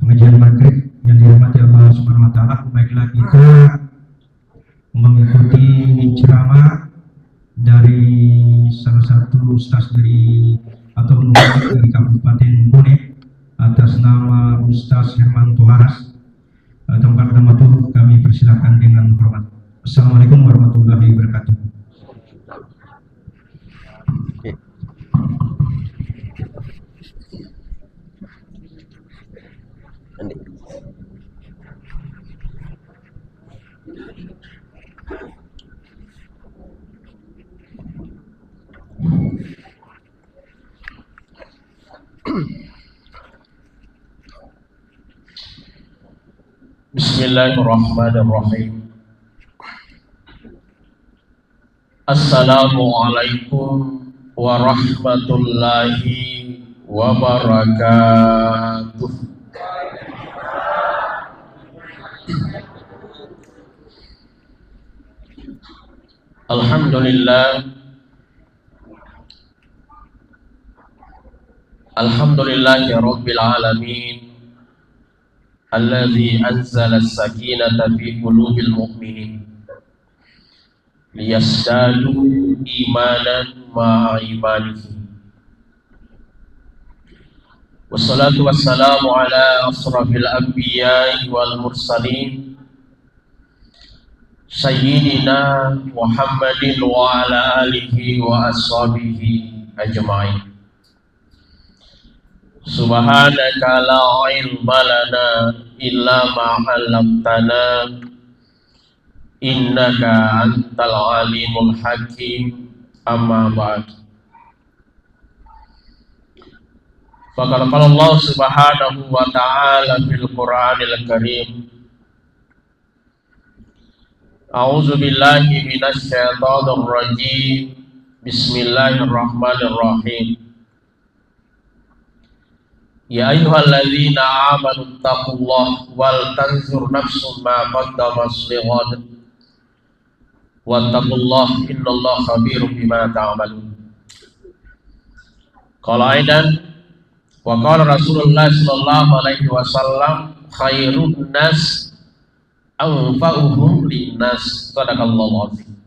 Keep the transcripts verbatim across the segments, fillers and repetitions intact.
Kajian maghrib yang dirahmati Allah Subhanahu wa Ta'ala, baiklah, kita mengikuti ceramah dari salah satu ustaz dari atau mubalig dari Kabupaten Bone atas nama Ustaz Hermanto Haras. Eh, tempat nama tu kami persilakan dengan hormat. Assalamualaikum warahmatullahi wabarakatuh. Bismillahirrahmanirrahim. Assalamualaikum warahmatullahi wabarakatuh. Alhamdulillah. Alhamdulillahi rabbil alamin. Alladzi anzala sakinata fi qulubil mu'minin liyazdadu imanan ma'a imanihim. Wassalatu wassalamu ala asrafil anbiya'i wal mursalin, Sayyidina Muhammadin wa ala alihi wa ashabihi ajma'in. Subhanaka la ilma lana illa ma 'allamtana, innaka antal alimul hakim. Amma ba'd. Faqad qala Allah subhanahu wa ta'ala fil Qur'anil Karim, A'udzu billahi minasy syaithanir rajim. Bismillahirrahmanirrahim. Ya ayyuhalladzina amanu taqullaha wal tanzur nafsum ma qaddamat lighad. Wattaqullaha innallaha khabirum bima ta'malun. Qala aidan, wa qala Rasulullah sallallahu alaihi wasallam, khairun nas anfa'uhum linnas. Sadaqallahul azim.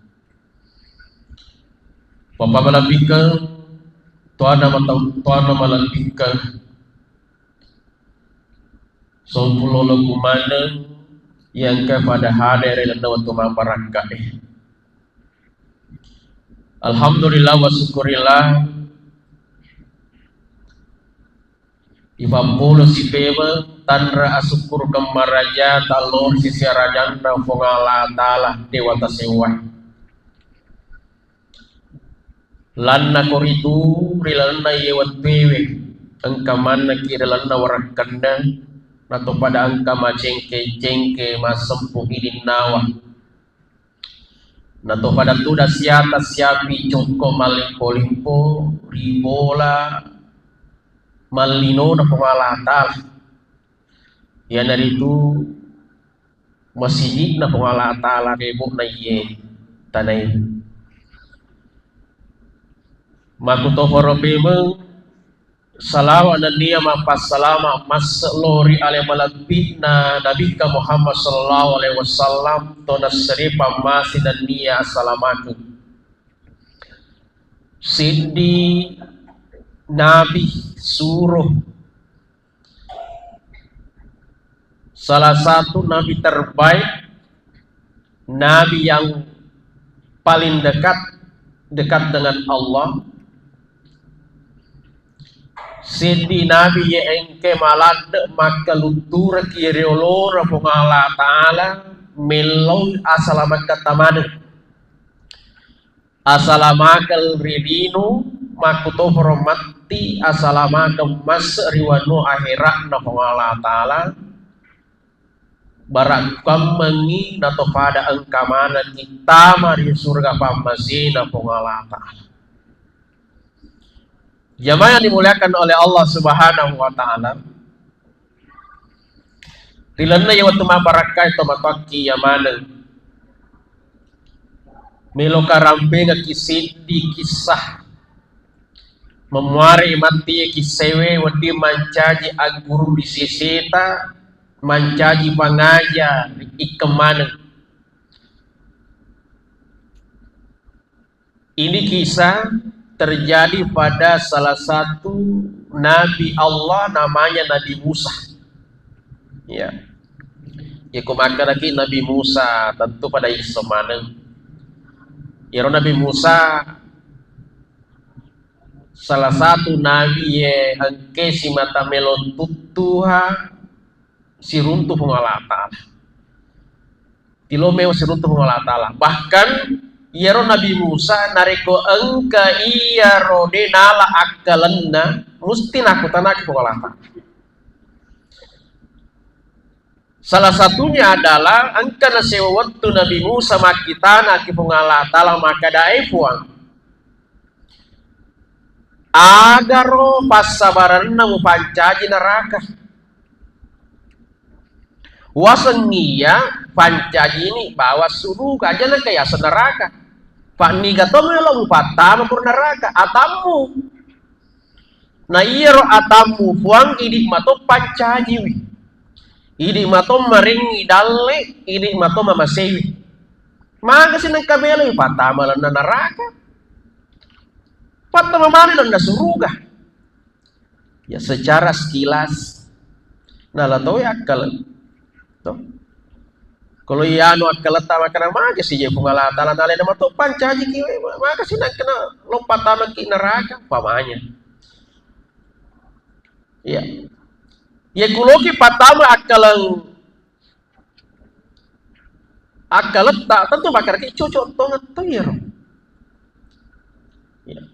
Bapak malebbikkeng, tuanna mata-, tuanna malebbikkeng, sompulo lagu maneng yang kepada hadir ri lalenna wettu mabbarakka e. Alhamdulillah wa syukurillah. Ipappolo sipemeng tanra asukkurukeng maraja tallori sisi arajanna Puang Allah Ta'ala, Dewata sewwa. Lanna koritu ri lalenna iye wettuewe, engka manneki ri lalenna warakkenna, natopada engka macengke-cengke massempu ininnawa. Natopada tuda siata siapi cokko mallimpo-limpo ri bola mallinona Puang Allah Ta'ala. Iyanaritu masigi'na Puang Allah Ta'ala ri lebo'na iye tanae. Makkutoparo memeng Salawa nennia mappassalama masse lo ri ale malebbi'na Nabikka Muhammad sallallahu alaihi wasallam, to nassere pammase nennia assalamakeng. Seddi nabi suruh, salah satu nabi terbaik, nabi yang paling dekat, dekat dengan Allah. Seddi nabi ye engke maladde makkalutturaki riolona Puang Allah Ta'ala, melloi asalamakeng tamaneng. Asalamakeng ri lino, makkutoparo matti asalamakeng masse ri wanua ahera'na Puang Allah Ta'ala, barakkuammengngi natopada engka manengngi tama ri surga pammasena Puang Allah Ta'ala. Jamaah yang dimuliakan oleh Allah Subhanahu wa Ta'ala, ri lalenna iye wettu mabbarakkae tomatoakki iya maneng, meloka rampengekki seddi kisah Memuare matti ye kissewe wedding mancaji agguru ri seseta, mancaji pangaja ikkeng maneng. Ini kisah terjadi pada salah satu nabi Allah namanya Nabi Musa. Ya. Yeko makkedaki Nabi Musa, tentu pada iso maneng. Yero Nabi Musa salah satu nabi ye engke simata melo tuttuha siruntu Puang Allah Ta'ala. Tilo mewa siruntu Puang Allah Ta'ala. Bahkan iyaro Nabi Musa narekko engka iyaro de nala akkalenna, musti nakutanaki Puang Allah Ta'ala. Salah satunya adalah engka nasewa wettu Nabi Musa makkitana ki Puang Allah Ta'ala makkeda, "E Puang, agaro passabarenna mupancaji neraka? Waseng iya pancajini bawa suruga, aja nengka yaseng neraka. Panniga to melo mupattama pura neraka, atammu." Na iyaro atammu Puang, idi mato pancajiwi. Idi mato marengngi dalle, idi mato mamasewi. Magasi nengka meloi pattama lalenna neraka. Pattama mani lalenna suruga. Ya, secara sekilas, nala tau ya akal. To. Kalau iya anu akkaletta makkeda, "Magi si je Puang Allah Ta'ala nalena mato pancaji ki we, maka si nakkena loppa tamaki neraka," umpamanya. Iya. Iya kuloki patama akkalang, akkaletta, tentu makkedaki cocok tongeng to iyaro. Iya.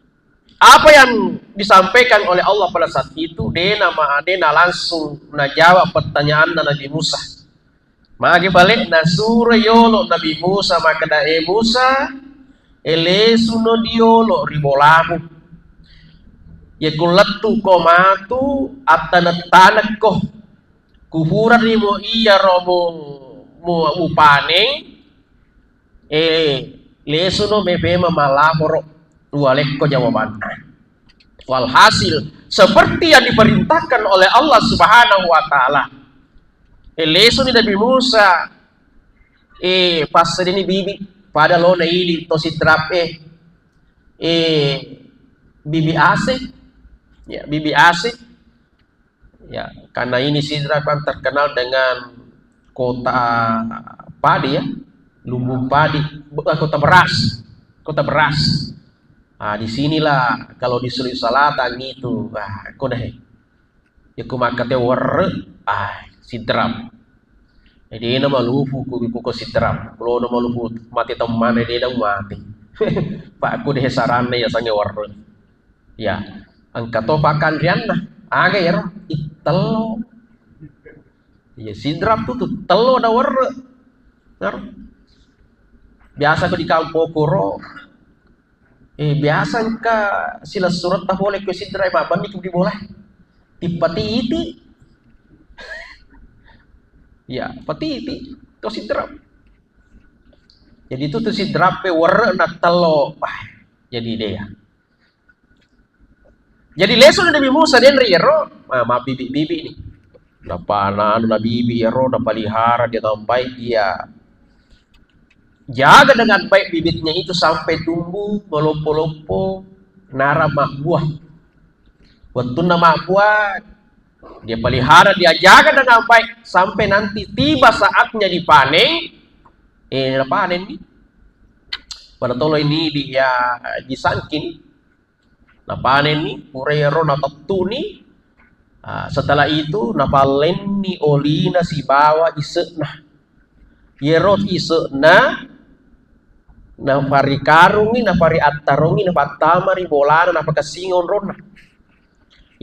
Apa yang disampaikan oleh Allah pada saat itu, de nama, de na langsung najawab pertanyaanna Nabi Musa. Magi balik nasuro yolo Nabi Musa makkeda, "E Musa, e lesuno diolo ri bolamu. Ye ku lettu ko matu, attanek-tanekko. Kupurani mo iyaro mu, mu, mupaneng, eh, lesuno mepema malaporo, uwalekko jawabanna." Walhasil, seperti yang diperintahkan oleh Allah Subhanahu wa Ta'ala. Eh, lesuni Nabi Musa, eh, passedini bibi, pada lo naili to Sidrap, eh, eh, bibi ase, ya, bibi ase. Ya, karena ini Sidrap kan terkenal dengan kota padi ya, lumbung padi, be-, eh, kota beras, kota beras. Ah, di sinilah kalau di Sulawesi Selatan itu, wah, kau deh. Ya, ku makkate werre, ah, Sidrap. Jadi, na malufu ku, ku, ku Sidrap. Kulo na malufu mate temmane, de na mate. Pak, ku deh saranna ya sange werre. Ya, engka to pakanrianna. Aga iyaro? Ih, tello. Iya, Sidrap tu, tu tello da werre. Naro. Biasa ko di kampokku ro, eh, biasa engka silessuretta pole ko Sidrap, eh, mabbenni ko di bola. Tipatiti. Ya, patiti. To Sidrap. Jadi itu tu Sidrap pe werre na tello. Wah, jadi deh ya. Jadi lesu Nabi Musa denre iyaro, ah, mabbibi-bibi ni. Nappa na anu nabibi iyaro, napalihara dia dengan baik, dia jaga dengan baik bibitnya itu sampai tumbuh, melompo-lompo, nara mabbuah. Wettunna mabbuah, dia pelihara, dia jaga dengan baik sampai nanti tiba saatnya dipanen, eh, napanen ni. Pada tolo ini dia disangking. Napanenni, pura iyaro natettuni. Ah, setelah itu, napallenni olina sibawa ise'na. Iyaro ise'na, naparikarungngi, napariattarongngi, napattama ri bolana, napakessingi onronna.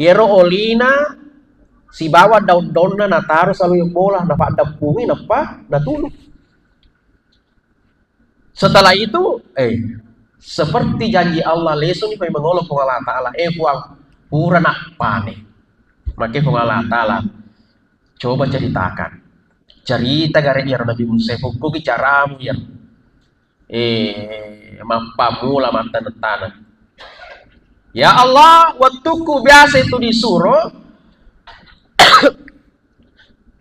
Iyaro olina sibawa daun-daunna nataro saluyeng bola, napaddeppungi, nappa natunu. Setelah itu, eh, seperti janji Allah, lesuni pai mangolo Puang Allah Ta'ala, "Eh, Puang, pura nappane." Make Puang Allah Ta'ala, "Coba ceritakan. Cerita gare iyaro Nabi Musa, fukkuki caramu iyaro, eh, mappamula mattaneng-taneng." Ya Allah, wettukku biasa itu disuro,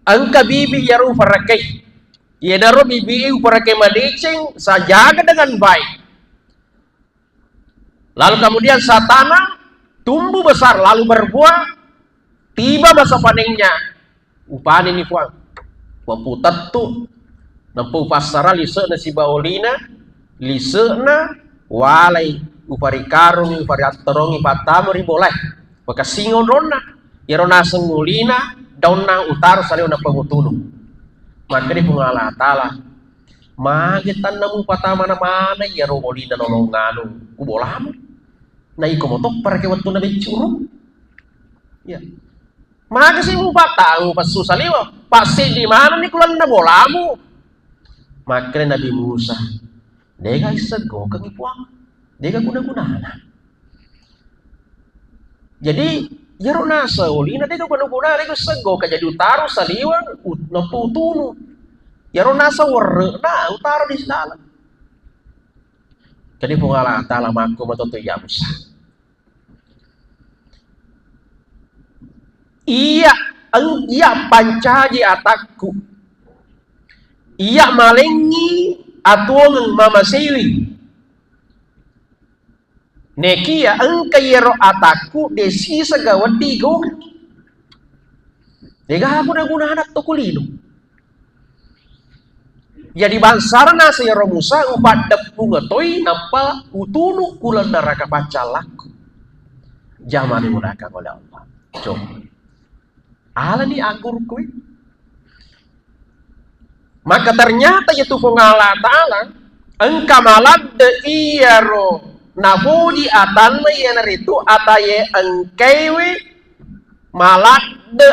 engka bibi iyaro uparakei. Iyanaro bibi uparakei madeceng, saya jaga dengan baik. Lalu kemudian satanna tumbuh besar, lalu berbuah, tiba masa panennya. Upanenni Puang. Puang putettu. Nampa upassara lise'na sibawa olina, lise'na walai, uparikarungi, uparitterongi, pattama ri bolae. Pakessing onronna. Iyaro naseng olina, daunna utaro saliweng nappa utunu. Makkeda Puang Allah Ta'ala, "Magi tanna mupatama na maneng iyaro olina nolong anu ku bolamu? Na iko motoppa reke wettunna beccuru?" Ya. "Magi si mupatama passu saliweng? Passiddi manenni kulenna bolamu." Makkeda Nabi Musa, "Dega isseggokengngi Puang. Dega guna-gunana." Jadi, iyaro naseng olina dega guna-guna, dega seggo ka jadi utaro saliweng, ut-, nappa utunu. Iyaro naseng werre'na utaro di silaleng. Jadi Puang Allah Ta'ala makko matoto iya Musa. Iya, eng-, iya pancaji atakku. Iya malengngi atuongeng mamasewi. Nekia engka iyaro atakku, de sisega wedding igau. Dega guna-guna anak to kulino. Jadi bangsara naseng iyaro Musa, upaddeppung toi, nappa utunu kulen neraka paccallakku. Jamani mudaka oleh Allah. Coba. Alani anggurukku. Maka ternyata iyatu Puang Allah Ta'ala engka maladde iyaro napoji atanna, iyanaritu atae engkaiwe maladde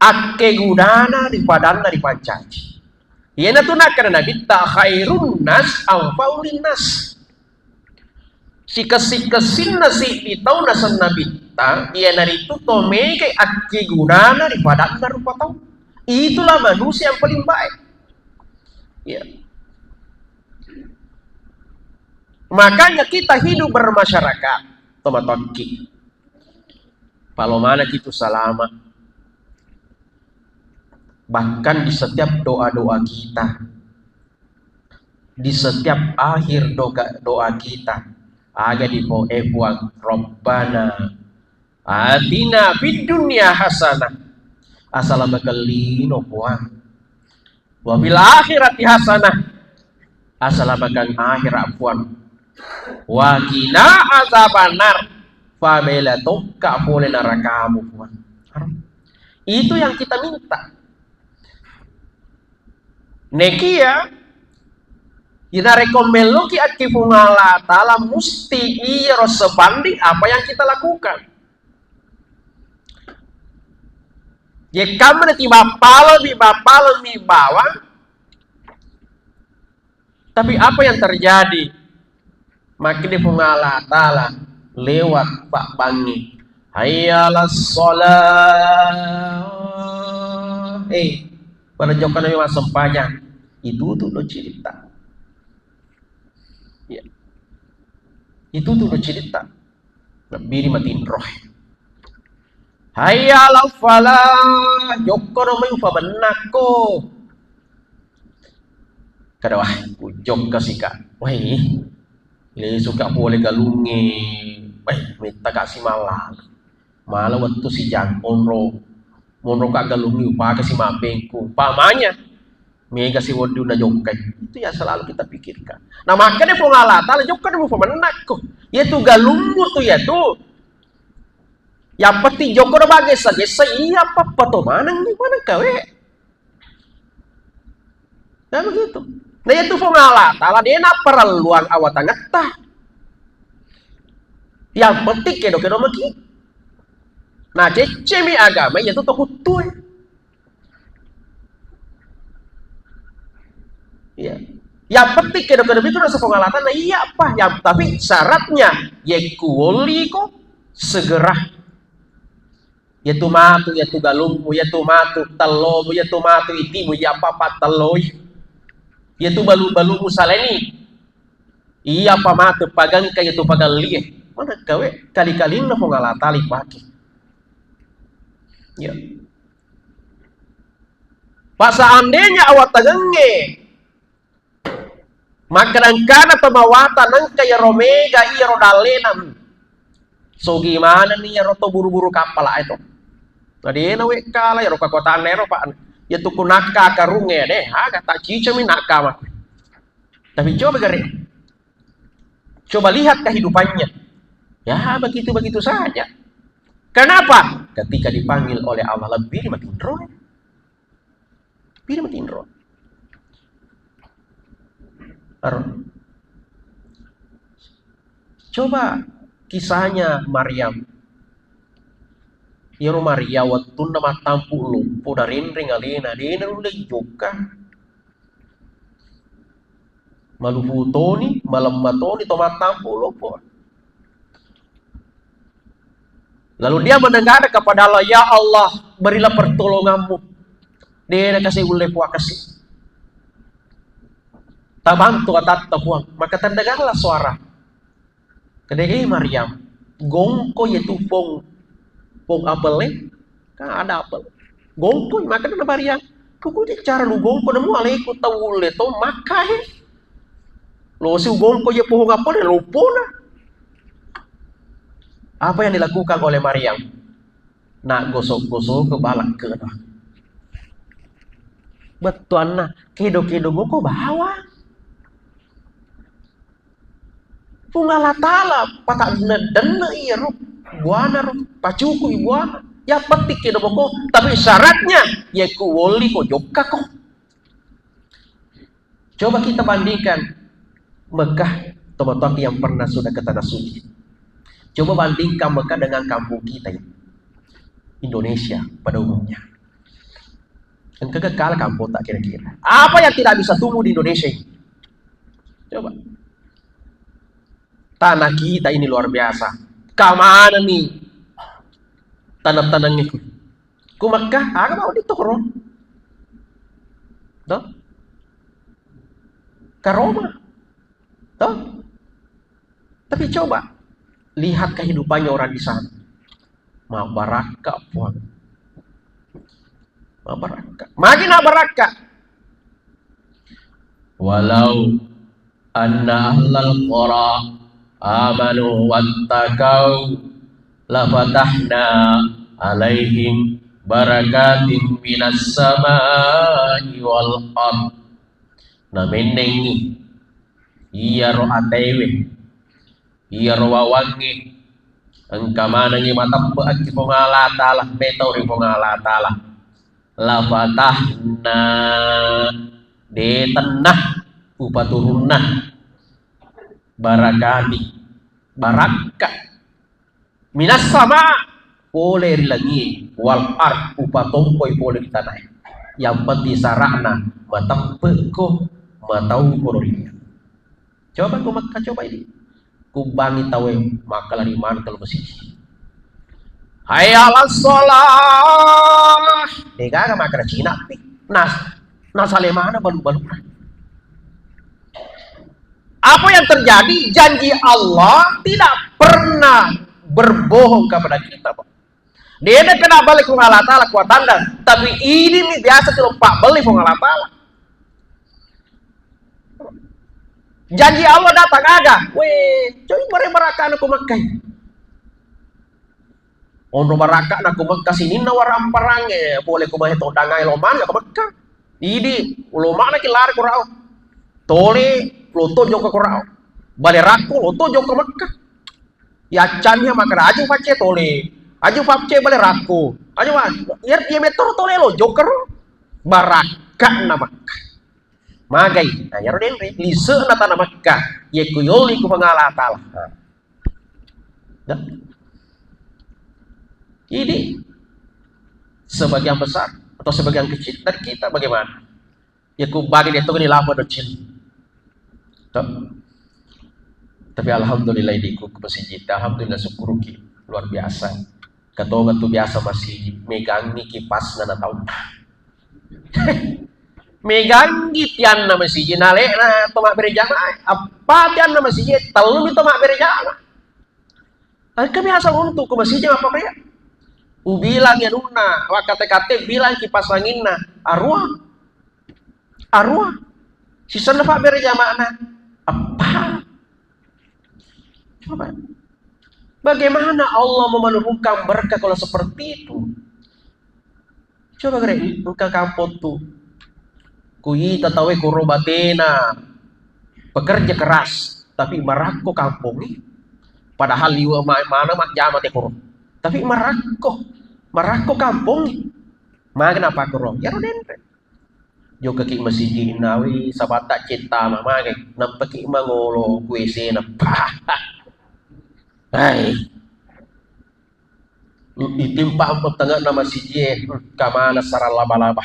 akkegunana ri padanna ripancaji. Iyanatu nakkeda Nabitta, "Khairun nas anfa'u linnas." Sikessi-kessinna siddi tau naseng Nabitta, iyanaritu to megai akkegunana ri padanna rupa tau. Itulah manusia yang paling baik. Ya. Makanya kita hidup bermasyarakat, tomatoakki. Palomanaki tu salama. Bahkan di setiap doa-doa kita, di setiap akhir doa, doa kita, aga di po-, eh, Puang, Rabbana atina fid dunya hasanah, asalamaken lino, Puang. Wa fil akhirati hasanah, asalamaken akhirat, Puang. Wa qina azabannar, pabela tokka pole narakamu, Puang. Itu yang kita minta. Nekia, inarekko melloki akki Puang Allah Ta'ala, musti iyaro sebanding apa yang kita lakukan. Jekkamma nati bappalami, bappalami bawang, tapi apa yang terjadi? Makkeda Puang Allah Ta'ala lewat pabbangngi, "Hayya 'alas shalah." Eh, pada jokka nami massempajang, itutu do ciritta. Ya. Itutu do ciritta. Lebbiri matinro. "Hayya 'alal falah, jokka no mai upabennakko." Kada, wah, ujokka sika. Wah, lesuka pole galungnge. Wah, metta kasi mala. Mala wettu sijang onro. Monro ka galungnge upake si mabbengku. Umpamanya, mega si wedding najokkai. Itu yang selalu kita pikirkan. Nah, makanya Puang Allah Ta'ala jokka dulu upabennakko. Yaitu galungmu tu yaitu. Yang penting jokka do bagessa-gessa, iya pappa to maneng, maneng kawe. Nah, begitu. Nah, itu Puang Allah Ta'ala, de napparelluang awatangetta. Yang penting kedo-kedo maki. Nah, ceccemi agama, iya tu tokuttue. Ya. Yang penting kedo-kedo itu rasa Puang Allah Ta'ala, iya apa? Yang, tapi syaratnya, yekku wolli ko segera. Yaitu matu, yaitu galummu, yaitu matu tellomu, yaitu matu itimu, iya apa-apa telloi. Yaitu balu-balumu saleni. Iya apa matu pagangka, yaitu pagallie. Manekkawe kali-kalinna Puang Allah Taala ipake. Ya. Pak, seandainya awatangengnge makkadangkana tomawata nengka iyaro mega iyaro dallena, sogi manenni iyaro to buru-buru kappala e to. Na dena wekkala iyaro kekuatanna ero, Pak. Ya tuku nakka karungnge deh, aga tak cicami nakka mah. Tapi coba gare. Coba lihat kehidupannya. Ya, begitu-begitu saja. Kenapa? Ketika dipanggil oleh Allah, lebih matinro. Lebih matinro. Aro. Coba kisahnya Maryam. Iyaro Maria wettunna mattampu loppo, narenreng alena, dena nulle jokka. Malupu toni, malemma toni to mattampu loppo. Lalu dia menengadah kepada Allah, "Ya Allah, berilah pertolonganmu." Dena kasi ulle puakasi. Tabantu atatta Puang, maka terdengarlah suara. Kede, "Eh, Maryam, gongko ye tu pong, pong apel e? Kan ada apel. Gongko, makanya na Maryam. Pokoknya cara lu gongko nemu aleku tau le to maka he. Lo si gongko ye pohon apel e, lopona." Apa yang dilakukan oleh Maryam? Na gosok-gosok ke balak ke. Bettuanna, kedo-kedo goko bawang. Puang Allah Taala, pata denne-denne iyaro, buana ro, pacuku i buana. Ya penting kedo boko, tapi syaratnya, ya ku woli ko jokka ko. Coba kita bandingkan Mekah, teman-teman yang pernah sudah ke tanah suci. Coba bandingkan Mekah dengan kampung kita ini. Indonesia pada umumnya. Engka kekal kampung tak kira-kira. Apa yang tidak bisa tumbuh di Indonesia ini? Coba. Tanah kita ini luar biasa. Kamana nih tanah-tanahnya? Ku Mekah, aga mau ditoro? Toh? Ka Roma. Toh? Tapi coba lihat kehidupannya orang di sana. Mabarakka, Puang. Mabarakka. Magi nabarakka. Walau anna ahlal qura amanu wattaqau lafatahna alaihim barakatim minas samai wal ard. Namennengngi iyaro atewe, iyaro wawangnge, engka manengngi mateppe'akki Puang Allah Taala, metau ri Puang Allah Taala. Lafatahna, de tenna upaturunna barakati, barakka, minas sama, pole ri langie, wal ard, upatompoi pole ri tanae. Yang penting sara'na mateppe'ko, matauko ri Puang. Coba ko Mekka, coba ini. Kubbangi tauwe makkalari maneng telu masigi. Hayya 'alas shalah. Degaga makkeda Cina pi. Nas, nasale mana balu-baluna. Apa yang terjadi? Janji Allah tidak pernah berbohong kepada kita, Pak. Dena kena balik ku Allah Taala kuatanda, tapi ini mi biasa tu pak beli Puang Allah Taala. Janji Allah datang aga, weh, coba mare barakana ku Mekah. Onro barakana ku Mekah sininna waramparang, eh, boleh ku mahe todangai lo mana ke Mekah. Idi, lo mana ki lari ku rao. Tole, lo to jokka ku rao. Bale rakko, lo to jokka Mekah. Yaccanni makkeda, "Aju facce tole, aju facce bale rakko, aju wa-," iya, iya metoro tole lo jokkero. Barakka'na Makkah. Magai, nah, iyaro denre, lise'na tana Makkah, yekko yoli ku Puang Allah Taala. Nah. Dah. Ini sebagian besar atau sebagian kecil dari kita bagaimana? Ya, ku bagi dia tu ni lama docil. Toh. Tapi alhamdulillah, idi ku ke masigi, alhamdulillah, syukuruki, luar biasa. Ketonga tu biasa masih megangi kipasna na tau. Megangi tianna masigi, nalena to mabbere jamaah. Apa tianna masigi? Tellu mi to mabbere jamaah. Engka biasa untu' ko masijing apa ya? Ubilang anunna, wakkate-kate bilang kipas anginna, arua. Arua. Sisenna pabbere jama'na. Apa? Coba. Bagaimana Allah mau menurunkan berkah kalau seperti itu? Coba gare, engka kampong tu. Kuita tauwe kuro batena pekerja keras, tapi marakko kampong ni. Padahal liwa ma-, mana majjama te kuro. Tapi marakko, marakko kampong ni. Maga napakkuro? Iyaro denre. Jokkaki masigi nawi sabata cetta mamagai, nampaki mangolo kuesena. Bah. Hai. Itimpa tengahna masigi, kamana sarang laba-laba,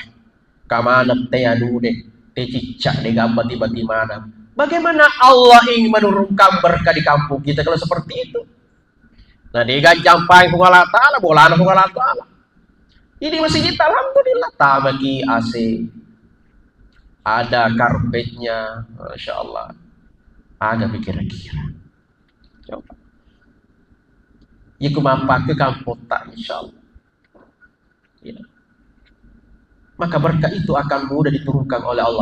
kamana te anune, te cicca, de gamba tiba-tiba mana. Bagaimana Allah ingin menurunkan berkah di kampung kita kalau seperti itu? Nah, de gancang paing Puang Allah Ta'ala, bolana Puang Allah Ta'ala. Ini masjid kita, alhamdulillah, tamaki A C. Ada karpetnya, Masya Allah. Ada pikir-kira. Coba. Iku mampake kampung tak, Insya Allah. Ya. Maka berkat itu akan mudah diturunkan oleh Allah.